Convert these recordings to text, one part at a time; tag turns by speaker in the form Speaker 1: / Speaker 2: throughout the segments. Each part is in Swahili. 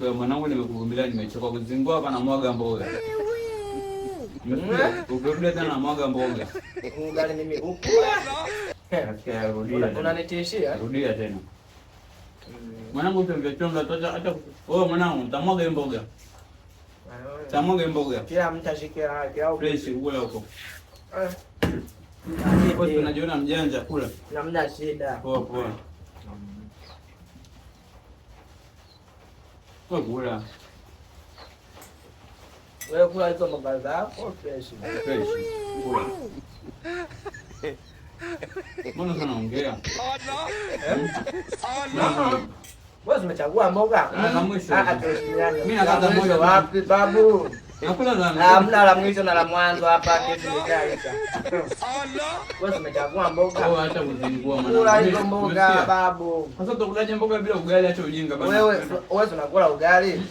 Speaker 1: Wewe mwanangu, nimekuvumilia, nimechoka kuzingua hapa na mwaga mboga. Ukirudia tena na mwaga mboga.
Speaker 2: Ugali mimi ukula.
Speaker 1: Nasikia rudia.
Speaker 2: Unanitishia?
Speaker 1: Rudia tena. Mwanangu, chumvi chumvi hata hata wewe mwanangu, nitamwaga hiyo mboga. Nitamwaga hiyo mboga.
Speaker 2: Kila mtu ashike yake au
Speaker 1: Fresh kula huko. Wewe unajiona mjanja, kula.
Speaker 2: Hamna shida.
Speaker 1: Poa poa. Wewe kula.
Speaker 2: Wewe kula hizo mboga zako fresh.
Speaker 1: Fresh. Kula. Mbona sana ongea?
Speaker 2: Wewe umechagua mboga?
Speaker 1: La mwisho.
Speaker 2: Ah, tuheshimiane.
Speaker 1: Mimi nataka
Speaker 2: La mwisho
Speaker 1: moja.
Speaker 2: wapi babu?
Speaker 1: Nakula la
Speaker 2: Hamna la mwisho na la mwanzo hapa, kitu nishaisha. Wewe umechagua mboga.
Speaker 1: Wewe acha kuzingua mwanangu.
Speaker 2: Kula hizo mboga
Speaker 1: Umesikia?
Speaker 2: babu.
Speaker 1: Sasa utakulaje mboga bila ugali? Acha ujinga bana.
Speaker 2: Wewe wewe unakula ugali?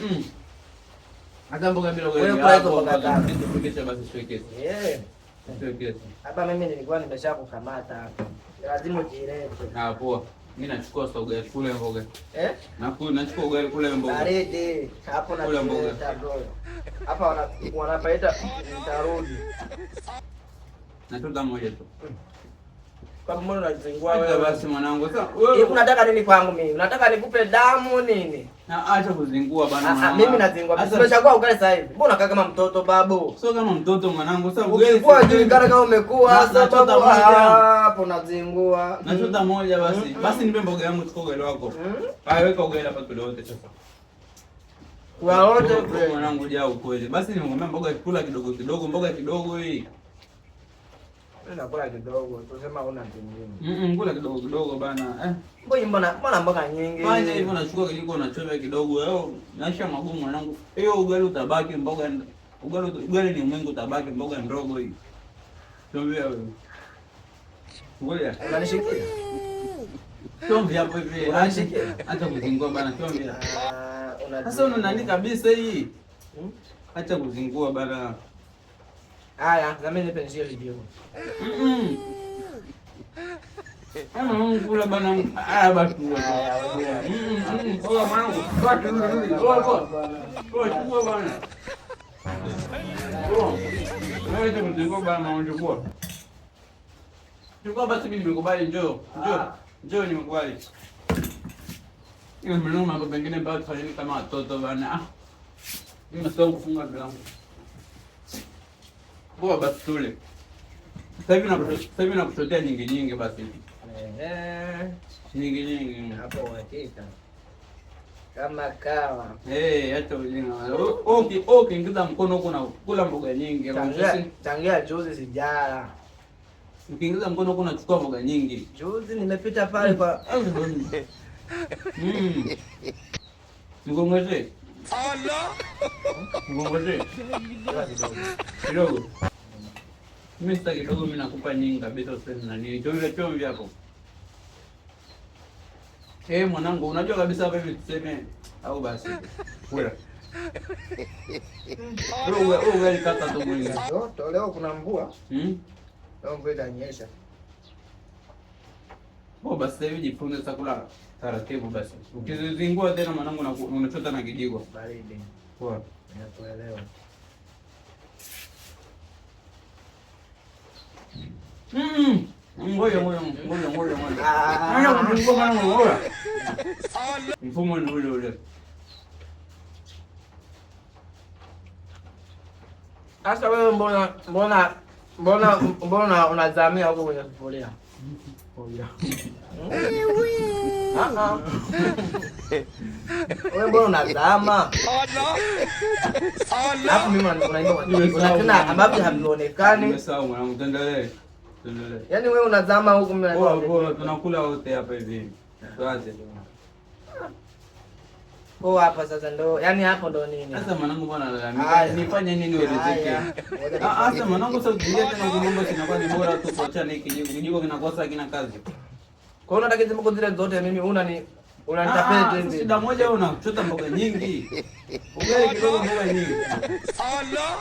Speaker 1: Hata mboga bila ugali.
Speaker 2: Wewe kula hizo
Speaker 1: Hapo,
Speaker 2: mboga
Speaker 1: hapo,
Speaker 2: zako.
Speaker 1: Tufikishe basi, sio kesi.
Speaker 2: Eh.
Speaker 1: Sio kesi.
Speaker 2: Hapa mimi nilikuwa nimeshakukamata hapa. Lazima ujilete.
Speaker 1: Ah, poa. Mimi nachukua sasa ugali kule mboga.
Speaker 2: Eh?
Speaker 1: Nachukua ugali kule mboga.
Speaker 2: Baridi hapo
Speaker 1: Kula mboga.
Speaker 2: najileta bro. Hapa wanapaita nitarudi.
Speaker 1: Nachota moja tu.
Speaker 2: Kwa mbona unazingua
Speaker 1: Acha
Speaker 2: wewe?
Speaker 1: basi mwanangu. Sasa
Speaker 2: Hivi
Speaker 1: wewe
Speaker 2: unataka nini kwangu mimi? Unataka nikupe damu nini?
Speaker 1: na acha kuzingua bana.
Speaker 2: Ah, ah,
Speaker 1: Mwanangu.
Speaker 2: mimi nazingua.
Speaker 1: Sasa
Speaker 2: Umechagua ugali sasa hivi. Mbona unakaa kama mtoto babu?
Speaker 1: sio kama mtoto mwanangu. Sasa ugali
Speaker 2: Ukikuwa julikana kama umekuwa
Speaker 1: Na-
Speaker 2: sasa
Speaker 1: nachota
Speaker 2: babu.
Speaker 1: moja.
Speaker 2: Ah, hapo nazingua.
Speaker 1: Nachota moja basi. Basi nipe mboga yangu, chukua ugali wako. Haya, weka ugali hapa tule wote sasa.
Speaker 2: Kwa wote.
Speaker 1: Wewe mwanangu, jaa ukweli. Basi nimekwambia mboga kula kidogo kidogo, mboga kidogo hii.
Speaker 2: Mimi nakula kidogo, tusema una kingine.
Speaker 1: Kula kidogo kidogo bana. Eh.
Speaker 2: Mbona mboga nyingi?
Speaker 1: Fanya hivyo, unachukua kijiko unachovya kidogo. Leo maisha magumu mwanangu. Hiyo ugali utabaki mboga, ugali ni mwingi, utabaki mboga ndogo hii. Chumvi wewe. Ngoja.
Speaker 2: Unanishikia?
Speaker 1: Chumvi hapo hivi.
Speaker 2: Unanishikia?
Speaker 1: Acha kuzingua bana, chumvi.
Speaker 2: Ah,
Speaker 1: Sasa una nani kabisa hii?
Speaker 2: Hmm?
Speaker 1: Acha kuzingua bana.
Speaker 2: Haya, na mimi nipe nishike kijiko.
Speaker 1: Kula bana. Ah, basi kula. Poa mwanangu. Poa, rudi, rudi. Poa, poa. Poa, chukua bana. Poa. Wewe acha kuzingua bana, unachukua. Chukua basi, mimi nimekubali, njoo. Njoo. Njoo, nimekubali. Hiyo mwanangu, mambo mengine bado tufanyeni kama watoto bana. Ah. Mimi nasahau kufunga mlango. Poa basi tule. Sasa hivi nakuchotea nyingi nyingi basi.
Speaker 2: Ehe.
Speaker 1: Nyingi nyingi.
Speaker 2: Hapo uhakika. Kama kawa.
Speaker 1: Eh, acha ujinga. Okay, okay, ingiza mkono huko na kula mboga nyingi.
Speaker 2: Tangia juzi sijala.
Speaker 1: Ukiingiza mkono huko unachukua mboga nyingi.
Speaker 2: Juzi nimepita pale kwa
Speaker 1: Nikuongezee. Nikuongezee. Kidogo. Mimi sitaki kidogo, mimi nakupa nyingi kabisa, useme na nini. Chumvi chumvi hapo. Eh, mwanangu, unajua kabisa hapa hivi tuseme au basi. Kula. Wewe ugali kata tu mwingi.
Speaker 2: Joto leo kuna mvua. Leo mvua itanyesha.
Speaker 1: Oh, basi sasa hivi jifunze sasa kula taratibu basi. Ukizingua tena mwanangu unachota na kijiko.
Speaker 2: Baridi.
Speaker 1: Poa.
Speaker 2: Nakuelewa.
Speaker 1: Ngoja ngoja ngoja ngoja ngoja.
Speaker 2: Ah.
Speaker 1: Ana kuzingua mwanangu, ngoja. Mfumo ni ule ule.
Speaker 2: Sasa wewe mbona unazamia huko kwenye sufuria? Ah, ah. Wewe mbona unazama? Alafu mimi unaimba tena ambavyo havionekani.
Speaker 1: Nimesahau mwanangu, tuendelee. Tuendelee.
Speaker 2: Yaani wewe unazama huku mimi
Speaker 1: Poa poa, tunakula wote hapa hivi. Tuanze.
Speaker 2: Poa hapa sasa ndo, yaani hapo ndo nini?
Speaker 1: Sasa mwanangu, mbona nalalamika?
Speaker 2: Haya.
Speaker 1: Nifanye nini uridhike?
Speaker 2: Haya.
Speaker 1: Ah, sasa mwanangu, sasa ukiingia tena kulomba sinakuwa ni bora tu kuachana hiki kijiko. Kijiko kinakosa hakina kazi.
Speaker 2: Kwa hiyo unataka hizi mboga zile zote mimi unanitapeli
Speaker 1: Ah,
Speaker 2: tu hivi.
Speaker 1: shida moja wewe unachota mboga nyingi. Ugali kidogo, mboga nyingi.
Speaker 3: Allah.